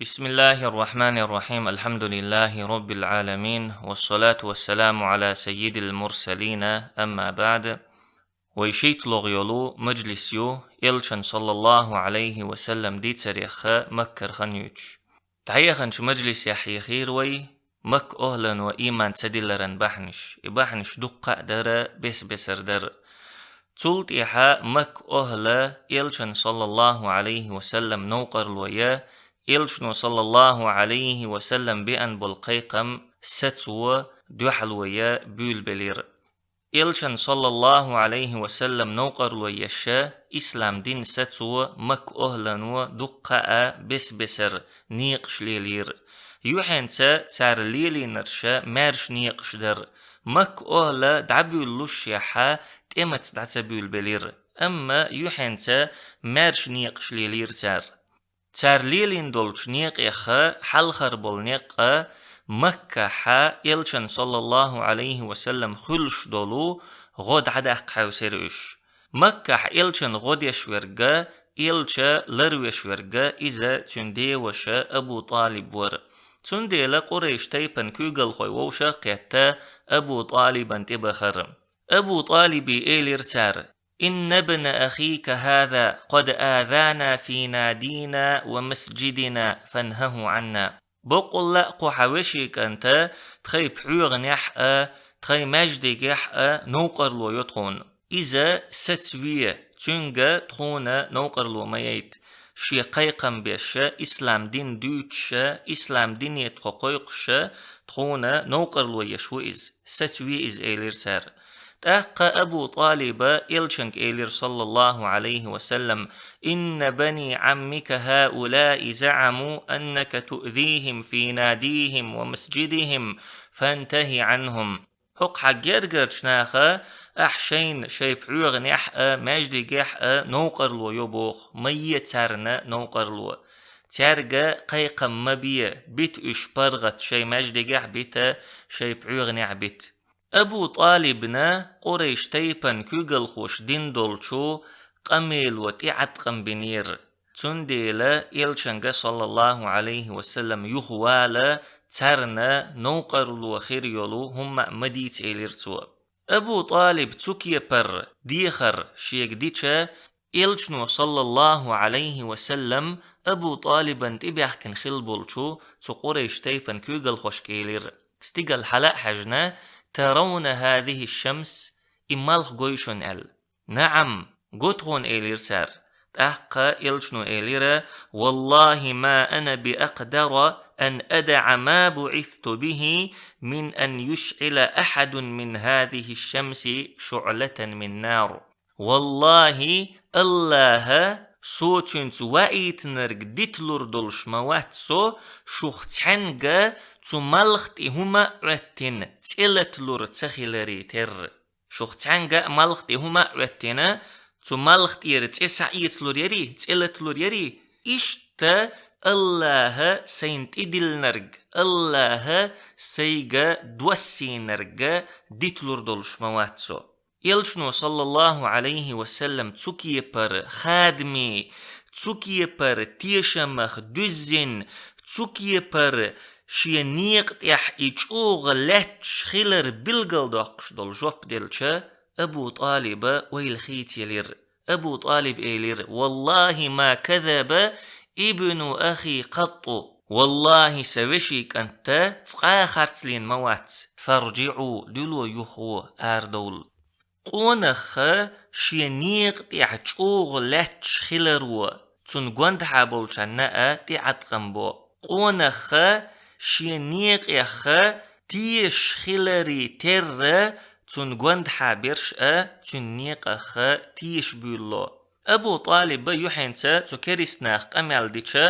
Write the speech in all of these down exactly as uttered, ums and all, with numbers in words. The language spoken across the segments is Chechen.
بسم الله الرحمن الرحيم. الحمد لله رب العالمين. والصلاة والسلام على سيد المرسلين. أما بعد. Вай шийтталагӀа йола мажлис ю, Элчан, саллаллахӀу Ӏалайхи ва саллам, дийцарех Маккара хана ювцаш. ДӀаяханча мажлисехь хьехийра вай Макка охӀлано иман ца дилларан бахьанаш. И бахьанаш дуккха а дара, бес-бесара дара. Цул тӀехьа Макка охӀла Элчан, саллаллахӀу Ӏалайхи ва саллам, новкъарло я, Элчано, саллаллахӀу Ӏалайхи ва саллам, беана бола кхайкхам сацо, дуьхьало я буьйлабелира. Элчан, саллаллахӀу Ӏалайхи ва саллам, новкъарло еш, ислам дин сацо Макка охӀлано дуккха а бес-бесара некъаш лелийра. Юхьанца цар лелийнарш маьрша некъаш дара. Макка охӀла дӀабуьйлалушшехь, тӀемаца дӀа ца буьйлабелира. Амма юхьанца маьрша некъаш лелийра цар. Цар лелийна долча некъех хьалхара бола некъ Маккахь Элчан, саллаллахӀу Ӏалайхи ва саллам, хуьлуш дола гӀо дӀадаккха хьаьвсира уьш. Маккахь Элчан гӀо деш верг, Элча ларвеш верг, иза цуьнан деваша Абу ТӀалиб вара. Цундела Къурайш тайпан куьйгалхой вовшах а кхетта, Абу ТӀалибан тӀе бахара. Абу ТӀалибе элира цара: إن ابن أخيك هذا قد آذانا في نادينا ومسجدنا فانهه عنا. Боккъалла а кху хьан вешин кӀанта тхай пхьоьгӀанехь а, тхай маьждигехь а новкъарло йо тхуна. Иза сацаве, цуьнга тхуна новкъарло ма яйта. Шен кхайкхам беш, ислам дин дуьйцуш, ислам дине тхо кхойкхуш, тхуна новкъарло еш ву иза. Сацаве иза, элира цара. ТӀаккха Абу ТӀалиба Элчанга элира, саллаллахӀу Ӏалайхи ва саллам: إن بني عمك هؤلاء زعموا أنك تؤذيهم في ناديهم ومسجدهم فانته عنهم. ХӀокху хьан гергарчу наха ахь шайна шайн пхьоьгӀанехь а, маьждигехь а новкъарло йо боху, ма е царна новкъарло. Цаьрга кхайкхам ма бе, бита уьш паргӀат, шайн маьждигехь а бита, шайн пхьоьгӀанехь а бита. Абу ТӀалибна Къурайш тайпан куьйгалхоша дина долчу къамело тӀеӀаткъам бинера. Цундела Элчанга, саллаллахӀу Ӏалайхи ва саллам, юхавала, царна новкъарло хир йолу хӀумма а ма дийца, элира цо. Абу ТӀалиб цу кепара дехар шега дича, Элчано, саллаллахӀу Ӏалайхи ва саллам, Абу ТӀалибан тӀебаьхкина хилла болчу цу Къурайш тайпан куьйгалхошка элира, стигала хьала а хьаьжна: ترون هذه الشمس؟ И малх гой шуна? аьлла. نعم, го тхуна, элира цара. ТӀаккха Элчано элира: والله ما أنا بأقدر أن أدع ما بعثت به من أن يشعل أحد من هذه الشمس شعلة من نار. ВаллахӀи, АллахӀа, со цуьнца ваийтинарг диталур долуш ма вац со, шух цхьаьнга цу малх тӀе хӀума а Ӏоьттина, цӀе латалур ца хиларе терра. Шух цхьаьнга а малх тӀе хӀума а Ӏоьттина, цу малх тӀера цӀе схьаэцалур ярий, цӀе латалур ярий? Иштта АллахӀа сайна тӀедиллинарг, АллахӀа сайга доссийнарг диталур долуш ма вац со. Элчано, саллаллахӀу Ӏалайхи ва саллам, цу кепара хадаме, цу кепара тешамах дуьззина, цу кепара шен некъа тӀехь и чӀогӀа лаьтташ хилар билгалдоккхуш долу жоп делча, Абу ТӀалиба ойла хийцаелира. Абу ТӀалиб элира: والله ما كذب ابن أخي قط. ВаллахӀи, сан вешин кӀант цкъа а харцлийна ма вац. فارجعوا, дуьло юхаво, арадовла. Къонах шен некъа тӀехь чӀогӀа лаьтташ хиларо цунна гондахьа болчарна а тӀеӀаткъам бо. Къонах шен некъех тешаш хиларе терра цунна гондахьа берш а цуьнан некъах тешаш буьйлало. Абу ТӀалиба юьхьенца цу керистанаха къамел дича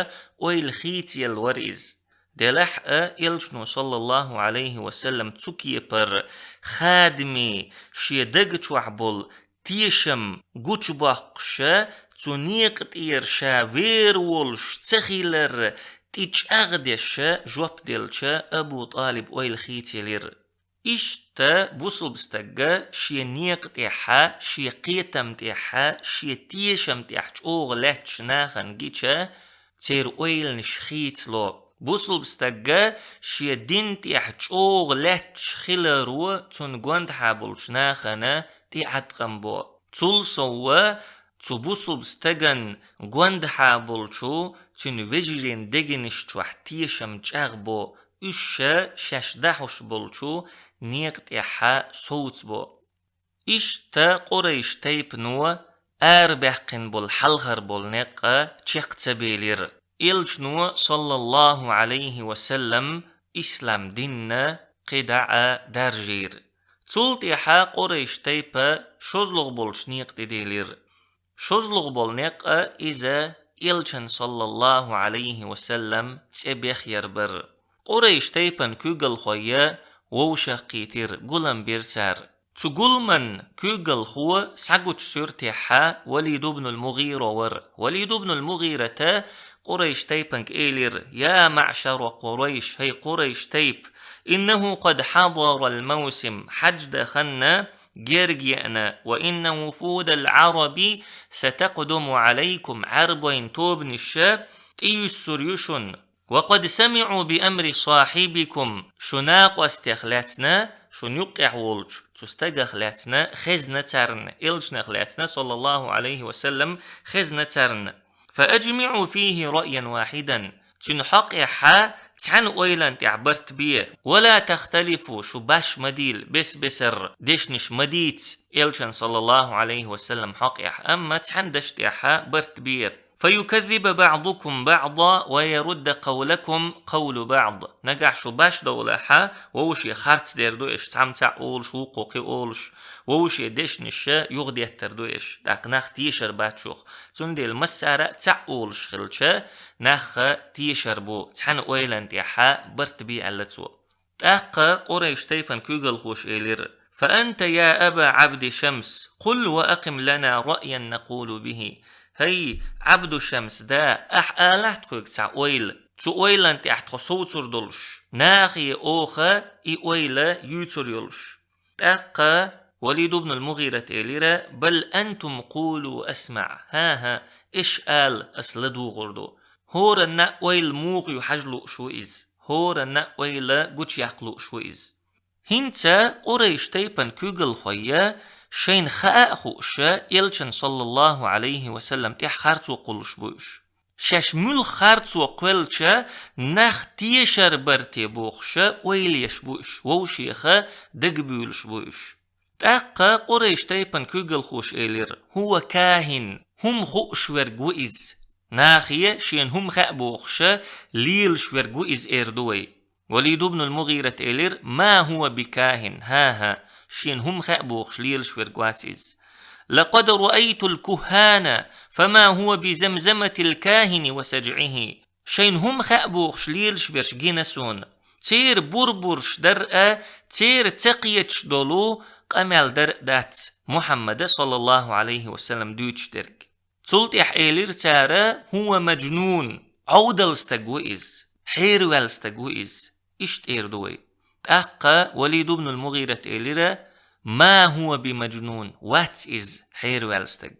ойла хийцаелла вара иза. Делахь а Элчано, саллаллахӀу Ӏалайхи ва саллам, цу кепара хадаме шен дага чохь болу тешам гучубоккхуша, цу некъа тӀера ша вер волуш ца хилар тӀечӀагӀдеша жоп делча, Абу ТӀалиб ойла хийцаелира. Иштта бусулба стага шен некъа тӀехьа, шен кхетам тӀехьа, шен тешам тӀехь чӀогӀа лаьтташ нахана гича, церан ойланаш хийцало. Бусалба стага шен дина тӀехь чӀогӀа лаьтташ хиларо цунна гондахьа болчу нахана тӀеӀаткъам бо. Цул совгӀа цу бусалба стагана гондахьа болчу цуьнан вежарийн дегнаш чохь тешам чӀагӀбо, уьш шаьш дахьуш болчу некъа тӀехь совцабо. Иштта Къурайш тайпано арабаьккхина болу хьалхара болу некъ чекх ца белира. Элчано, саллаллаху Ӏалайхи ва саллам, ислам динна кхидӀа а даржийра. Цул тӀаьхьа Къурайш тайпа шозлагӀа болчу некъа тӀе делира. ШозлагӀа болу некъ а иза Элчан, саллаллаху Ӏалайхи ва саллам, цӀе бехъяр бара. Къурайш тайпан куьйгалхой вовшахкхийтира, гулам бира цара. Цу гуламан куьйгалхо схьагучу суьртехь Валид ибн ал-МугӀира вара. Валид ибн ал-МугӀирата Къурайш тайпанга элира: «Я маъшара Къурайш, хӀай Къурайш тайпа, иннаху къад хьадара ал-мавсим, хьаьж дан хан герга еана, ва инна вуфуда ал-Ӏараби сатакъдуму Ӏалайкум, Ӏаьрбойн тобанаш тӀеюьссур ю шуна. Ва къад самиӀу би амри сахьибикум, шун накъостех лаьцна, шун юккъехь волчу цу стагах лаьцна хезна царна, элчанах лаьцна, саллаллаху Ӏалайхи ва саллам, хезна царна. Фа аджмиӀу фихи раъян вахьидан, цуьнан хьокъехь цхьана ойланна тӀехь барт бе, ва ла тахталифу, шу баш ма дийла, бес-бесара дешнаш ма дийца элчан, саллаллаху Ӏалайхи ва саллам, хьокъехь, амма цхьана дашна тӀехь барт бе». «Фаюказзиба баъдукум баъдан ва ярудда къавлакум къавлу баъд». Нагахь шу баш довлахь, вовше харц дер ду аш, цхьамма цхьаъ олуш, вукхо кхин олуш, вовше дешнаш юхадеттар ду аш, тӀаккха нах тешар бац шух. Цундела массара а цхьаъ олуш хилча, нах тешар бу, цхьана ойланна тӀехь барт бе, аьлла цо. ТӀаккха Къурайш тайпан куьйгалхоша элира: «Фа анта, я Аба Ӏабди Шамс, къул ва акъим лана раъян накъулу бихи». ХӀай Ӏабду Шамс да, ахь алахь тхоьга цхьа ойла, цу ойланна тӀехь тхо совцур долуш, нахе оха и ойла юьйцур йолуш. ТӀаккха Валид ибн ал-МугӀират элира: «Бал антум къулу асмаӀ». ХӀан-хӀа, аш ала, ас ладугӀур ду. ХӀоранна ойла муха ю хьажа лууш ву иза. ХӀоранна ойла гучуяккха лууш ву иза. ХӀинца Къурайш тайпан куьйгалхой шайна хаа а хууш, элчан, саллаллаху Ӏалайхи ва саллам, тӀехь харцо кхуллуш бу уьш. Шаьш муьлха харцо кхоьллича, нах тешар бара те бохуш, ойла еш бу уьш, вовшех дагабуьйлуш бу уьш. ТӀаккха Къурайш тайпан куьйгалхоша элира: «ХӀува кахин, хӀума хууш верг ву иза. Нахе шена хӀума хаьа бохуш, лелаш верг ву иза, эр ду вай». Валид ибн ал-МугӀират элира: «Ма хӀува бикахин, хӀан-хӀа, шена хӀума хаьа бохуш лелаш верг вац иза. Лакъад раайтул куххана, фама хӀува бизамзаматил кахини ва саджӀихи». Шайна хӀума хаьа бохуш лелаш берш гина суна. Церан бурбурш дар а, церан ца кхеташ долу къамел дар а дац Мухьаммада, саллаллаху Ӏалайхи ва саллам, дуьйцуш дерг. Цул тӀаьхьа элира цара: «ХӀува маджнун, Ӏовдал стаг ву иза, хьераваьлла стаг ву иза». Иштта эр ду вай. ТӀаккха Валид ибн ал-МугӀират элира: «Ма хӀува бимаджнун, вац иза хьераваьлла стаг.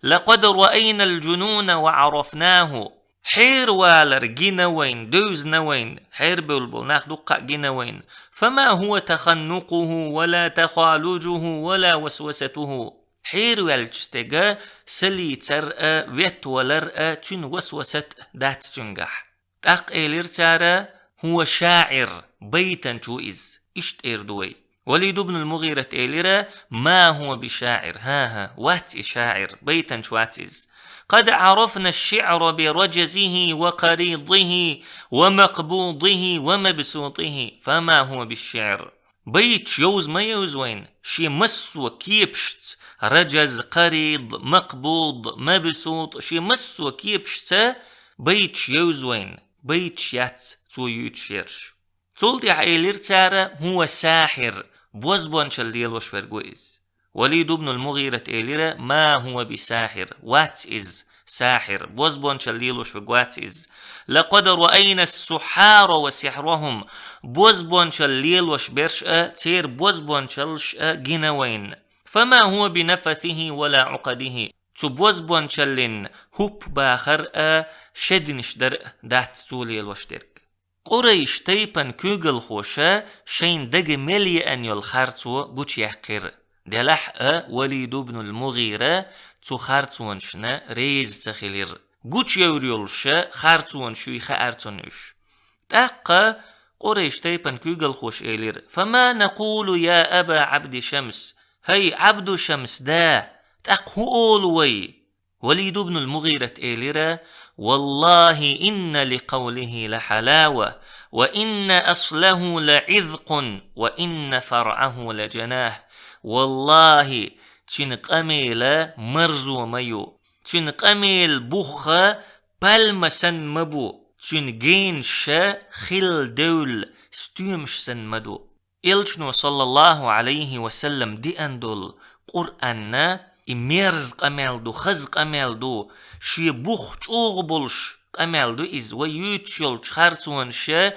Лакъад раайнал джунуна ва Ӏарафнаху». Хьеравалар гина вайна, девзина вайна, хьерабевлла болу нах дуккха а гина вайна. «Фама хӀува таханнукъуху ва ла тахалуджуху ва ла васвасатуху». Хьераваьллачу стеган салийцар а, веттавалар а, цуьнан васвасат а дац цуьнгахь. ТӀаккха элира цара: «ХӀува шаӀир, байтанча ву иза». Иштта эр ду вай. Валид ибн ал-МугӀират элира: «Ма хӀува бишаӀир, хӀан-хӀа, вац и шаӀир, байтанча вац иза. Къад Ӏарафна аш-шиӀра бираджзихи ва къаридихи ва макъбудихи ва мабсутихи, фама хӀува бишшиӀр». Байташ йовза ма евза вайна, шен массо а кепашца, раджз, къарид, макъбуд, мабсут, шен массо а кепашца байташ евза вайна, байташ яц цо юьйцуш ерш. Цул тӀаьхьа элира цара: «ХӀува сахьир, бозбуунчалла лелош верг ву иза». Валид ибн ал-МугӀират элира: «Ма хӀува бисахьир, вац иза сахьир, бозбуунчалла лелош верг вац иза. Лакъад раайна ас-суххьара ва сихьрахум, бозбуунчалла лелош берш а, церан бозбуунчаллаш а гина вайна. Фама хӀува бинафасихи ва ла Ӏукъадихи». цу бозбуанчаллин хӀуппа бахар а, шединаш дар а дац цо лелош дерг. Къурайш тайпан куьйгалхоша шайн дага мел еана йолу харцо гучуяьккхира. Делахь а Валид ибн ал-МугӀира цу харцонашна реза ца хилира. Гучуевр йолуша харцонаш юй хаьара цунна уьш. ТӀаккха Къурайш тайпан куьйгалхоша элира: «Фама накъулу, я Аба Ӏабди Шамс? ХӀай Ӏабду Шамс да, тӀаккха хӀун олу вай?» Валид ибн ал-МугӀират элира: «Валлахи, инна ли къавлихи ла хьалава, ва инна аслаху ла Ӏизкъун, ва инна фаръаху ла жанах». Валлахи, цуьнан къамела марзо ма ю, цуьнан къамел бухха пальма санна ма бу, цуьнан генаша хилла девлла стоьмаш санна ма ду. Элчано, саллаллаху Ӏалайхи ва саллам, деана долу Къуръан и мерза къамел ду, хаза къамел ду, шен бух чӀогӀа болуш къамел ду иза, вай юьйцуш йолчу харцонаша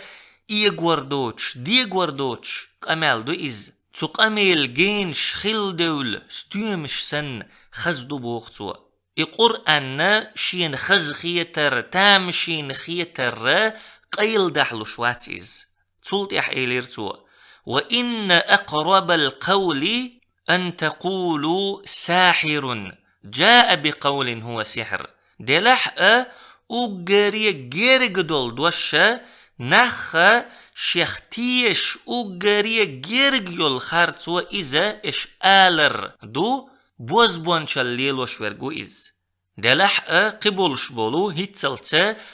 эгор доцуш, дегор доцуш къамел ду иза. Цу къамела генаш хилла девлла стоьмаш санна хаза ду, боху цо. И Къуръан шена хаза хетар, тамашийна хетар къайладахьалуш вац иза. Цул тӀаьхьа элира цо: «Ва инна акърабал къавли ан такъулу сахьирун жаа би къавлин хӀува сихьр». Делахь а, уггаре герга долу дош а, нахха шех тешаш уггаре герга йолу харцо иза, аша алар ду, бозбуанчалла лелош верг ву иза. Делахь а, кхиболуш болу хӀинццалц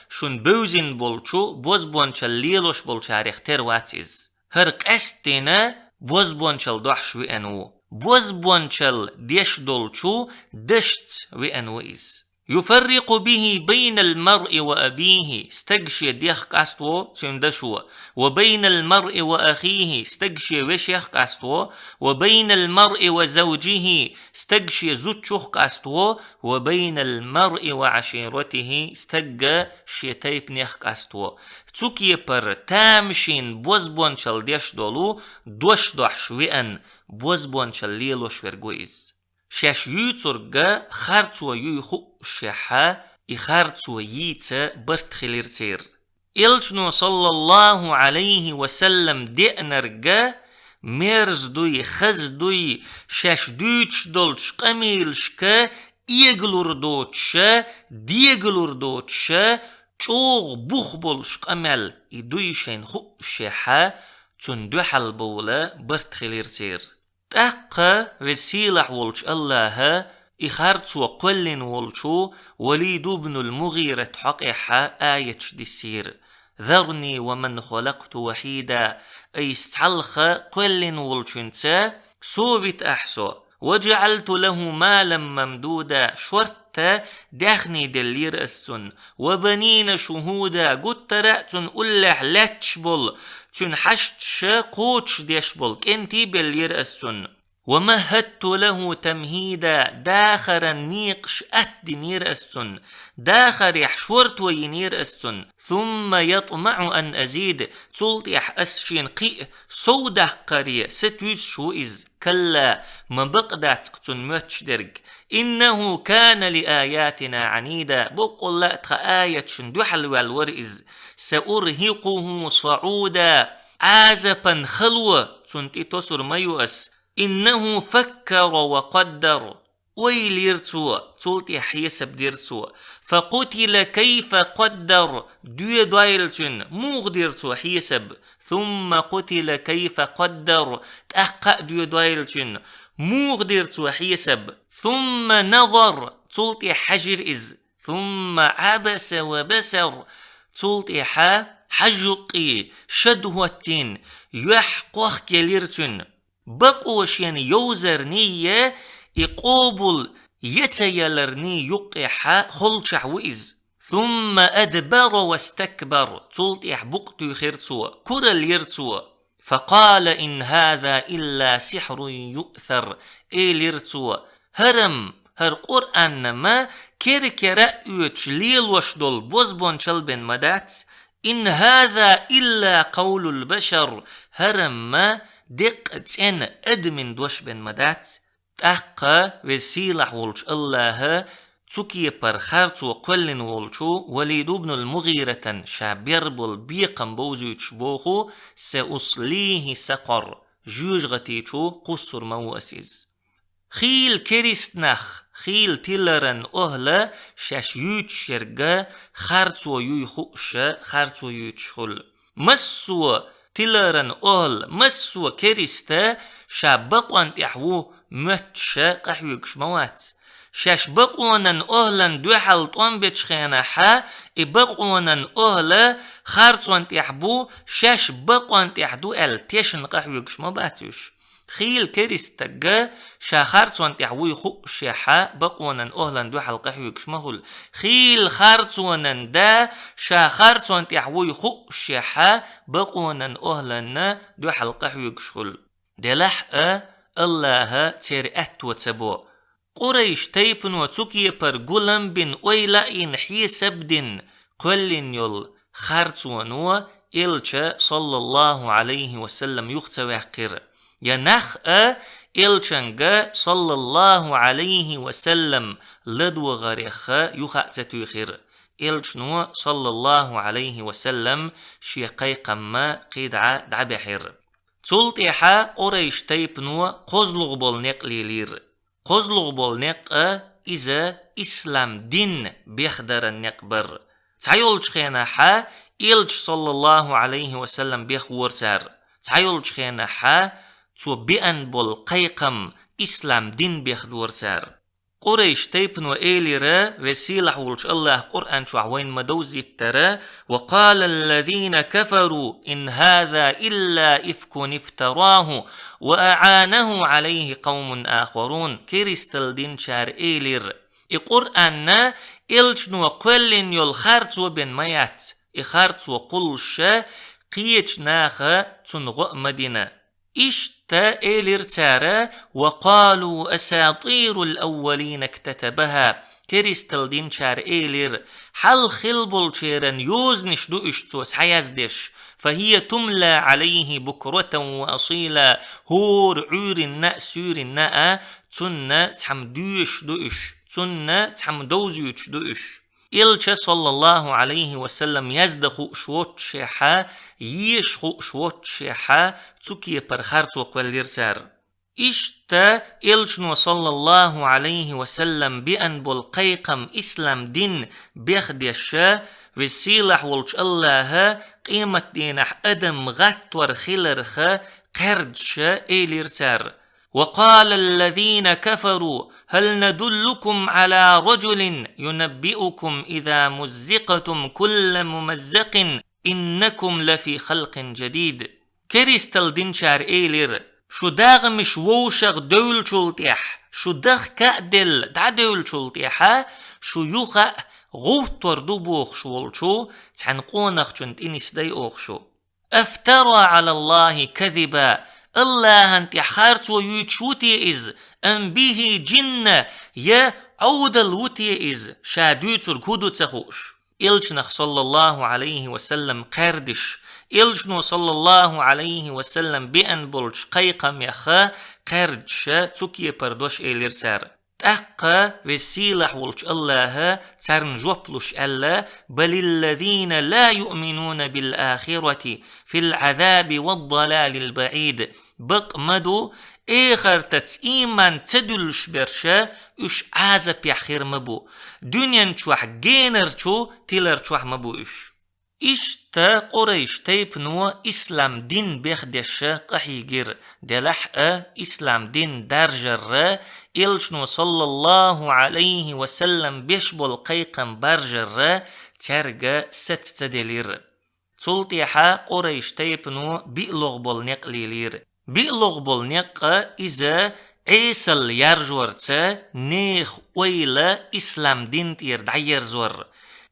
шуна бевзина болчу бозбуанчалла лелош болчарех тера вац иза. ХӀара къаьсттина бозбуанчалла дохьуш веана ву. Бозбуанчалла деш долчу дашца веана ву иза. «Юфаррикъу бихи байнал маръи ва абихи», стаг шен дех къасто цуьнан дашо, «ва байнал маръи ва ахихи», стаг шен вешех къасто, «ва байнал маръи ва завжихи», стаг шен зудчух къасто, «ва байнал маръи ва Ӏаширатихи», стаг шен тайпанех къасто. Цу кепара тамашийна бозбуанчалла деш долу дош дохьуш веана, бозбуанчалла лелош верг ву иза. Шаьш юьйцург харцо юй хуъушехь, и харцо йийца барт хилира церан. Элчано, саллаллаху Ӏалайхи ва саллам, деанарг мерза дуй, хаза дуй, шаьш дуьйцуш долчу къамелашка эгалур доцуша, дегалур доцуша, чӀогӀа бух болуш къамел и дуй шайна хуъушехь, цунна дуьхьал бовла барт хилира церан. ТӀаккха Веза-Сийлахь волчу АллахӀа и харцо кхоьллина волчу Валид ибн ал-МугӀират хьокъехь аяташ диссийра: «Зарни ва ман халакъту вахьида», айса цхьалха кхоьллина волчуьнца со вита ахь со, «ва жаӀалту лаху малан мамдуда», шортта даьхний деллера ас цунна, «ва банина шухьуда», гуттара а цунна уллехь лаьтташ болу, цуьнан хьашташа кхочушдеш болу кӀентий беллера ас цунна, «ва маххадту лаху тамхида», дахаран некъаш атта динера ас цунна, дахарехь шорто йинера ас цунна, «сумма ятмаӀу ан азид», цул тӀаьхьа ас шена кхин а сов даккхаре сатуьйсуш ву иза. Калла, ма бакъ дац-кх цунна моьттуш дерг. «Иннаху кана ли аятина Ӏанида», боккъалла а тхан аяташна дуьхьал ваьлла вара иза. «Саурхикъуху саӀуда», Ӏазапан хало цунна тӀе тосур ма ю ас. «Иннаху факкара ва къаддар». Ойла йира цо, цул тӀаьхьа хьесап дира цо. «Факъутила кайфа къаддар», доьдойла цуьнан, муха дира цо хьесап. «Сумма къутила кайфа къаддар», тӀаккха а доьдойла цуьнан, муха дира цо хьесап. «Сумма назар», цул тӀаьхьа хьаьжира иза. «Сумма Ӏабаса ва басар», цул тӀаьхьа хьаж юккъе шад хӀоттийна, юьхь кхохкаелира цуьнан. Бакъо шена йовзарний, и къобал ян ца яларний юккъехь холчохь ву иза. «Сумма адбара вастакбар», цул тӀаьхьа букъ туьйхира цо, куралла йира цо. «Факъала ин хаза илла сихьрун юъсар», элира цо: «ХӀара-м, хӀара Къуръан-м керкера а оьцуш лелош долу бозбуанчалла бен ма дац. Ин хаза илла къавлул башар, хӀара-м деккъа цӀена адамийн дош бен ма дац». ТӀаккха Веза-Сийлахь волчу АллахӀа цу кепара харцо кхоьллина волчу Валид ибн ал-МугӀиратан ша бер болу бекхам бовзуьйтуш боху: «Сауслихи сакъар», жоьжахати чу кхуссур ма ву ас иза. Хийла керист нах, хийла тиларан охӀла шаьш юьйцуш ерг харцо юй хууш, харцо юьйцуш хуьлу. Массо а тиларан охӀла, массо а кериста ша бакъонан тӀехь ву моьттуш къахьоьгуш ма вац. Шаьш бакъонан охӀлан дуьхьал тӀом бечу хенахь, и бакъонан охӀла харцонан тӀехь бу, шаьш бакъонан тӀехь ду аьлла тешна къахьоьгуш ма бац уьш. Хийла керист стаг ша харцонан тӀехь вуй хуушшехь, бакъонан охӀлан дуьхьал къахьоьгуш ма хуьлу. Хийла харцонан да ша харцонан тӀехь вуй хуушшехь, бакъонан охӀланна дуьхьал къахьоьгуш хуьлу. Делахь а, АллахӀа церан аьтто ца бо. Къурайш тайпано цу кепара гулам бина, ойла а йина, хьесап а дина, кхоьллина йолу харцоно Элча, саллаллаху Ӏалайхи ва саллам, юха ца ваьккхира. Я нах а Элчанга, саллаллаху Ӏалайхи ва саллам, ладогӀарех юха а ца туьйхира. Элчано, саллаллаху Ӏалайхи ва саллам, шен кхайкхам кхидӀа дӀабаьхьира. Цул тӀаьхьа Къурайш тайпано кхозлагӀа болу некъ лелийра. КхозлагӀа болу некъ а иза ислам дин бехдаран некъ бара. Цхьайолчу хенахь Элча, саллаллаху Ӏалайхи ва саллам, бехвора цара. Цхьайолчу хенахь цо беана болу кхайкхам, ислам дин, бехдора цара. Къурайш тайпано элира, Веза-Сийлахь волчу АллахӀа Къуръан чохь вайна ма-довзийтара: «وقال الذين كفروا إن هذا إلا إفك افتراه وأعانه عليه قوم آخرون». Керистал динчара элира: «И Къуръан Элчано кхоьллина йолу харцо бен ма яц, и харцо кхуллуш кхечу наха цунна гӀо а ма дина». Иштта элира цара: «وقالوا أساطير الأولين اكتتبها». Керистал динчара элира: «Хьалха хилла болчеран йозанаш ду уьш цо схьаяздеш. فهي تملى عليه بكرة وأصيلا». ХӀора Ӏуьйранна а, суьйранна а цунна цхьамма доьшуш ду уьш, цунна цхьамма довзуьйтуш ду уьш. Элча, саллаллаху Ӏалайхи ва саллам, яздан хууш воццушехь, еша хууш воццушехь, цу кепара харцо кхоьллира цара». Иштта Элчано, саллаллаху Ӏалайхи ва саллам, беана болу кхайкхам, ислам дин бехдеш, Веза-Сийлахь волчу АллахӀа къематдийнахь адам гӀаттор хиларх кхаьрдаш элира цара: «وقال الذين كفروا هل ندلكم على رجل ينبئكم إذا مزقتم كل ممزق إنكم لفي خلق جديد». Керистал динчара элира: «Шу дагӀмаш вовшах девллачул тӀаьхьа, шу дахка а делла дӀадевллачул тӀаьхьа, шу юха а гӀовттор ду бохуш волчу цхьана къонахчун тӀе нисдай оха шу». «أفترى على الله كذبا». АллахӀан тӀе харцо юьйцуш ву те иза, «أم به جنة», я Ӏовдал ву те иза, ша дуьйцург хӀун ду ца хууш? Элчанах, саллаллаху Ӏалайхи ва саллам, кхаьрдаш, Элчано, саллаллаху Ӏалайхи ва саллам, беана болчу кхайкхамех кхаьрдаш, цу кепара дош элира цара. ТӀаккха Веза-Сийлахь волчу АллахӀа царна жоп луш аьлла: «بل الذين لا يؤمنون بالآخرة في العذاب والضلال البعيد». Бакъ ма ду, эхартаца ийман ца дуьллуш берш, уьш Ӏазапехь хир ма бу. Дуьнен чохь генарчу тилар чохь ма бу уьш. Иштта Къурайш тайпано ислам дин бехдеш къахьийгира, делахь а ислам дин даржарра, Элчано, саллаллаху Ӏалайхи ва саллам, беш болу кхайкхам баржарра цаьрга саца ца делира. Цул тӀаьхьа Къурайш тайпано биълогӀа болу некъ лелийра. БиълогӀа болу некъ иза Ӏесалла яржорца нехан ойла ислам дин тӀера дӀаерзор,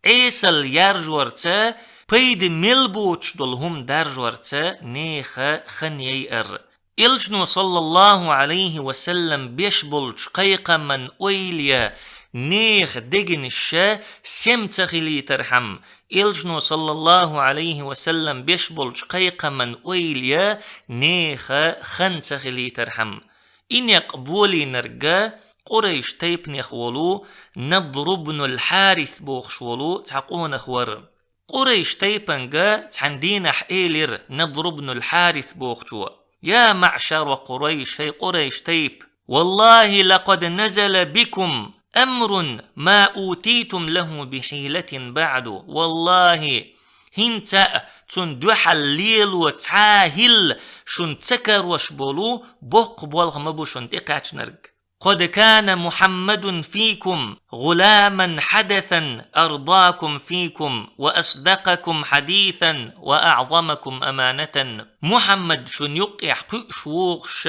Ӏесалла яржорца пайда мел боцуш долу хӀума даржорца нехан хан яйар. Элчано, саллаллаху Ӏалайхи ва саллам, беш болчу кхайкхаман ойла я нехан дегнаш сема ца хилийтархьама, Элчано, саллаллаху Ӏалайхи ва саллам, беш болчу кхайкхаман ойла я нехан хан ца хилийтархьама. И некъ болийнарг Къурайш тайпанех волу Надр ибн аль-Хьарис бохуш волу цхьа къонах вара. Къурайш тайпанга цхьана дийнахь элира Надр ибн аль-Хьарис бохучо: «يا معشر قريش, хӀай Къурайш тайпа, والله لقد نزل بكم أمر ما أوتيتم له بحيلة بعد. Валлахьи, хӀинца а цунна дуьхьал лело цхьа а хӀилла шуна ца карош болу боккха болх ма бу шуна тӀекхаьчнарг. قد كان محمد فيكم غلاما حدثا أرضاكم فيكم وأصدقكم حديثا وأعظمكم أمانة». Мухьаммад шуна юккъехь кхуьуш вогӀуш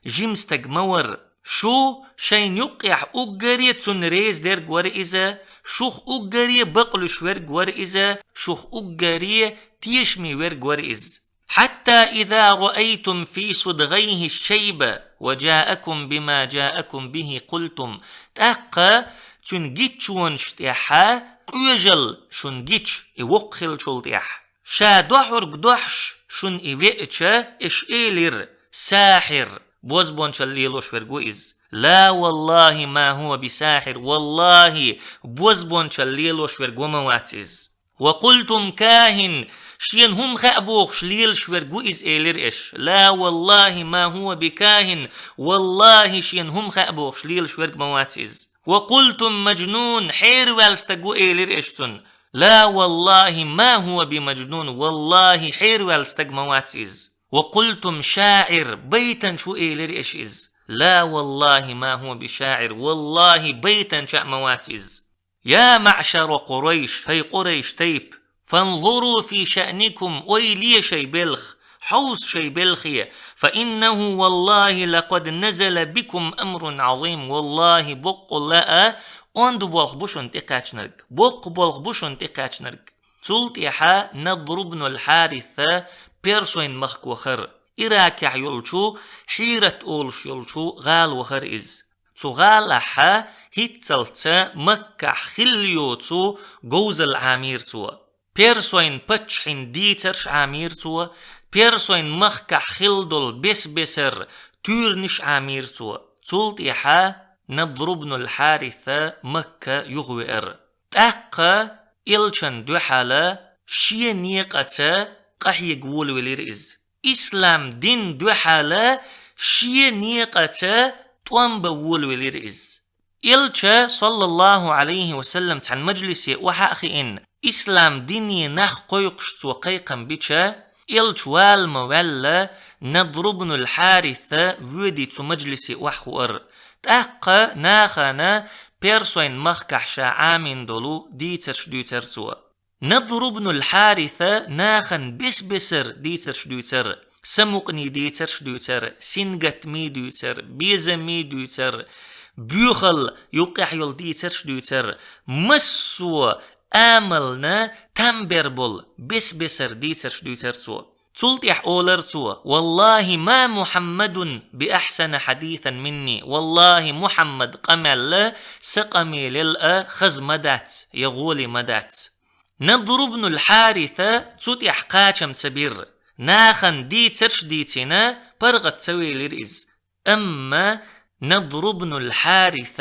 жима стаг ма вара. Шу шайна юккъехь уггаре цунна реза дерг вара иза, шух уггаре бакълуьйш верг вара иза, шух уггаре тешаме верг вара иза. حتى إذا رأيتم في صدغيه الشيب وجاءكم بما جاءكم به قلتم. ТӀаккха цуьнан гиччонаш тӀехь къоьжалла шуна гича, и воккха хиллачул тӀехь, ша дохьург дохьуш шуна и веача, аша элира: «Сахьир, бозбуунчалла лелош верг ву иза». «لا والله ما هو بساحر, валлахьи, бозбуунчалла лелош верг ва ма вац иза». «وقلتم كاهن, шена хӀума хаьа бохуш лелаш верг ву иза», элира аша. «لا والله ما هو بكاهن, валлахьи, шена хӀума хаьа бохуш лелаш верг ма вац иза». «وقلتم مجنون, хьераваьлла стаг ву», элира аша цунна. «لا والله ما هو بمجنون, валлахьи, хьераваьлла стаг ма вац иза». «وقلتم شاعر, байтанча ву», элира аша иза. «لا والله ما هو بشاعر, валлахьи, байтанча а ма вац иза». «يا معشر قريش, хӀай Къурайш тайпа, فانظروا في شأنكم, ойла е шайн белха, хьовса шайн белхе, فإنه والله لقد نزل بكم أمر عظيم, валлахьи, боккъалла а онда болх бу шуна тӀекхаьчнарг, боккха болх бу шуна тӀекхаьчнарг». Цул тӀаьхьа Надр ибн аль-Хьарис Персойн махка вахара. Иракехь йолчу Хьират олуш йолчу гӀала вахара иза. Цу гӀалахь хӀинццалц Маккахь хилла йоцу говзалла Ӏамийра цо. Персойн паччахьан дийцарш Ӏамийра цо, Персойн махкахь хилла долу бес-бесара туьйранаш Ӏамийра цо. Цул тӀаьхьа Надр ибн аль-Хьарис Макка юхавеара. ТӀаккха элчан дуьхьала шен некъаца къахьега волавелира иза. Ислам дин дуьхьала шен некъаца тӀом бан волавелира иза. Элча, саллаллаху алейхи ва саллам, цхьана мажлисе охьа а хиъна, ислам дине нах кхойкхуш цо кхайкхам бича, элча вала ма ваьлла, Надр ибн аль-Хьарис воьдий цу мажлисе охьахуура. ТӀаккха нахана Персойн махкахь ша Ӏамийна долу дийцарш дуьйцура цо. Надр ибн аль-Хьарис нахана бес-бесара дийцарш дуьйцура, самукъане дийцарш дуьйцура, сингаттаме дуьйцура, безаме дуьйцура, боьхалла юккъехь йолу дийцарш дуьйцура, массо а амална там бер болу бес-бесара дийцарш дуьйцура цо. Цул тӀаьхьа олура цо: «Валлахи, ма Мухьаммадун би ахьсана хьадисан минни». Валлахи, Мухьаммад къамел а сан къамелал а хаза ма дац, я гӀоли ма дац. Надр ибн аль-Хьарис цу тӀехь кхачам ца бира. Нахана дийцарш а дийцина, паргӀат ца велира иза. Амма Надр ибн аль-Хьарис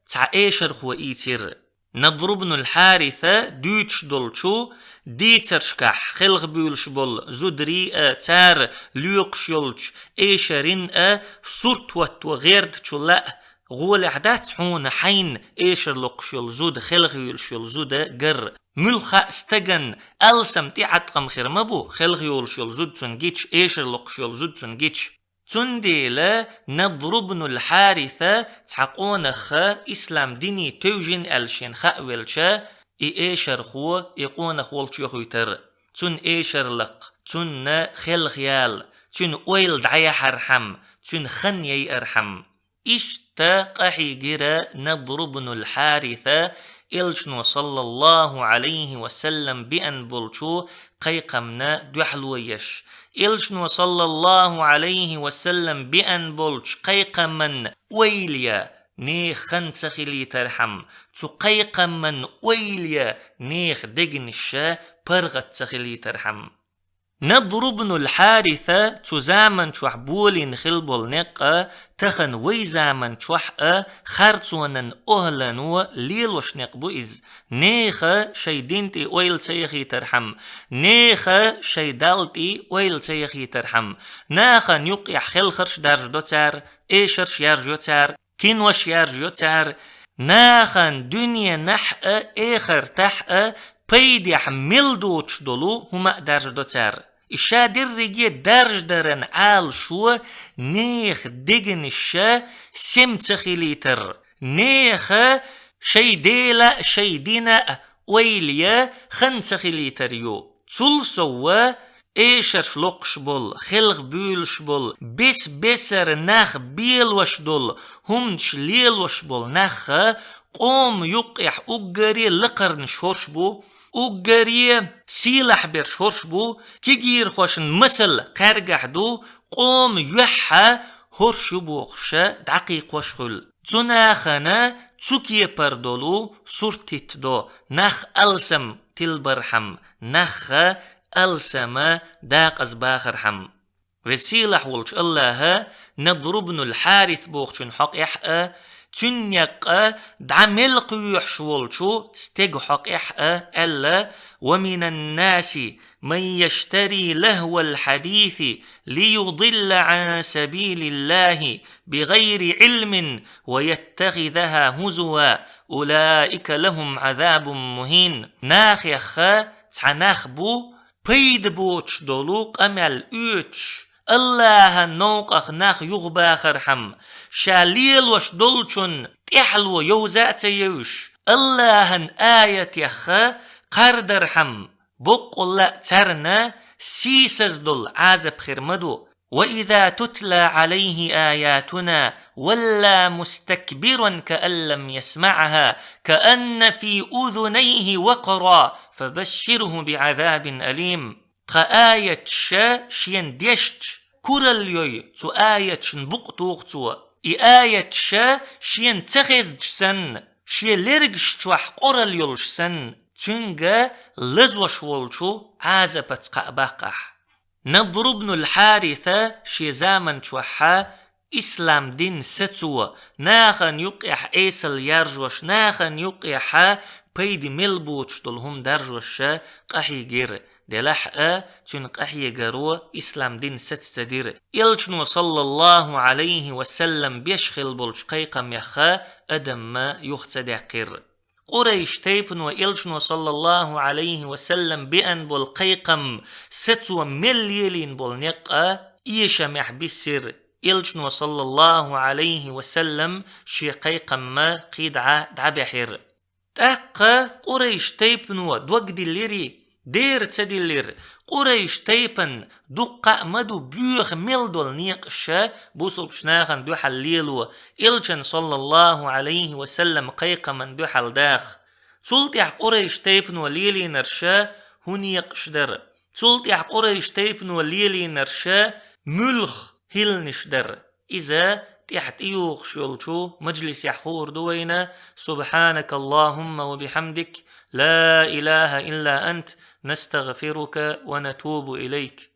цхьа эшархо ийцира. Надр ибн аль-Хьарис дуьйцуш долчу дийцаршкахь хелхабуьйлуш болу зударий а, цара лоькхуш йолчу эшарийн а сурт хӀотто гӀертачу лаа, гӀолехь дац хьуна хьайна эшар локхуш йолу зуда, хелхавуьйлуш йолу зуда гар. Муьлхха а стагана алсам тӀеӀаткъам хир ма бу, хелхайолуш йолу зуда цунна гича, эшар локхуш йолу зуда цунна гича. Цундела Надр ибн аль-Хьарис цхьа къонах ислам дине тевжина аьлла шена хаа велча, и эшархо и къонах волчу йохуьйтура. Цунна эшар лакха, цунна хелхаяла, цуьнан ойла дӀаяхьархьама, цуьнан хан яйархьама. Иштта къахьийгира Надр ибн аль-Хьарис элчано, саллаллаху алейхи ва саллам, биъна болчу кхайкхамна дуьхьало еш. Элчано, саллаллаху алейхи ва саллам, биъна болчу кхайкхаман ойла я, нехан хан ца хилийтархьама, цу кхайкхаман ойла я, нехан дегнаш паргӀат ца хилийтархьама. Надру бну Хьариса цу заман чохь болийна хилла болу некъ а, тахана вай заман чохь а харцонан охӀлано лелош некъ бу иза. Нехан шайн дин тӀе ойла ца яхийтархьама, нехан шайн Далла тӀе ойла ца яхийтархьама, нахана юккъехь хелхарш даржадо цара, эшарш яржайо цара, кинош яржайо цара, нахана дуьненахь а, эхартахь а пайдехь мел доцуш долу хӀума а даржадо цара. И ша дерриге даржадаран Ӏалашо нехан дегнаш сема ца хилийтар, нехан шайн Дела а, шайн дина а ойла ян хан ца хилийтар ю. Цул сов а, эшарш локхуш болу, хелха буьйлуш болу, бес-бесара нах белош долу, хӀуманаш лелош болу нах а къоман юккъехь уггаре лакхарнаш хӀорш бу, уггаре сийлахь берш хӀорш бу, кегийрхошна масал кхаьргахь ду, къоман юьххьа хӀорш ю бохуш дӀакхайкхош хуьлу. Цу нахана цу кепара долу сурт хӀиттадо, нах алсам тилбархьама, нах а алсам дакъазбахархьама. Веза-сийлахь волчу АллахӀа Надру бну Хьарис бохучун хьокъехь а, цуьнан некъ а дӀа мел кхоьхьуш волчу стеган хьокъехь а аьлла: «Ва минан наси ман яштари лахӀвал хьадиси лиюдилла Ӏан сабилиллахӀи бигайри Ӏилмин ва яттахизахӀа хӀузуа, улаика лахӀум Ӏазабун мухӀин». Нахех цхьа нах бу, пайда боцуш долу къамел оьцуш, АллахӀан новкъах нах юхабахархьама, ша лелош долчун тӀаьхьало йовза а ца евзаш, АллахӀан аятех кхардархьама, боккъалла а царна сийсаз долу Ӏазап хир ма ду. وإذا تتلى عليه آياتنا ولى مستكبرا كأن لم يسمعها كأن في أذنيه وقرا فبشره بعذاب أليم. Тхан аяташ шена дешча, куралла йой цу аяташна букъ туху цо. И аяташ шена ца хезча санна, шен лергаш чохь къоралла йолуш санна, цуьнга лазош волчу Ӏазапаца кхаъ баккхахь. Надру бну Хьариса шен заман чохь ислам дин сацо, нахана юккъехь эсал яржош, нахана юккъехь пайда мел боцуш долу хӀума даржош къахьийгира. Делахь а, цуьнан къахьегаро ислам дин саца ца дира. Элчано, саллаллахӀу Ӏалайхи ва саллам, беш хилла болчу кхайкхамех адам юха ца даьккхира. Къурайш тайпано Элчано, саллаллахӀу Ӏалайхи ва саллам, беана болу кхайкхам сацо мел лелийна болу некъ а эшамехь биссира. Элчано, саллаллахӀу Ӏалайхи ва саллам, шен кхайкхам кхидӀа дӀабаьхьира. ТӀаккха Къурайш тайпано дог диллира, дера ца диллира. Къурайш тайпана дуккха а ма ду боьха мел долу некъаш бусулбачу нахана дуьхьал лело, Элчан, саллаллахӀу Ӏалайхи ва саллам, кхайкхаман дуьхьал даха. Цул тӀаьхьа Къурайш тайпано лелийнарш хӀун некъаш дара? Цул тӀаьхьа Къурайш тайпано лелийнарш муьлха хӀилланаш дара? Иза тӀаьхьа тӀеюхуш йолчу мажлисехь хуур ду вайна. سبحانك اللهم وبحمدك، لا إله إلا أنت، نستغفرك ونتوب إليك.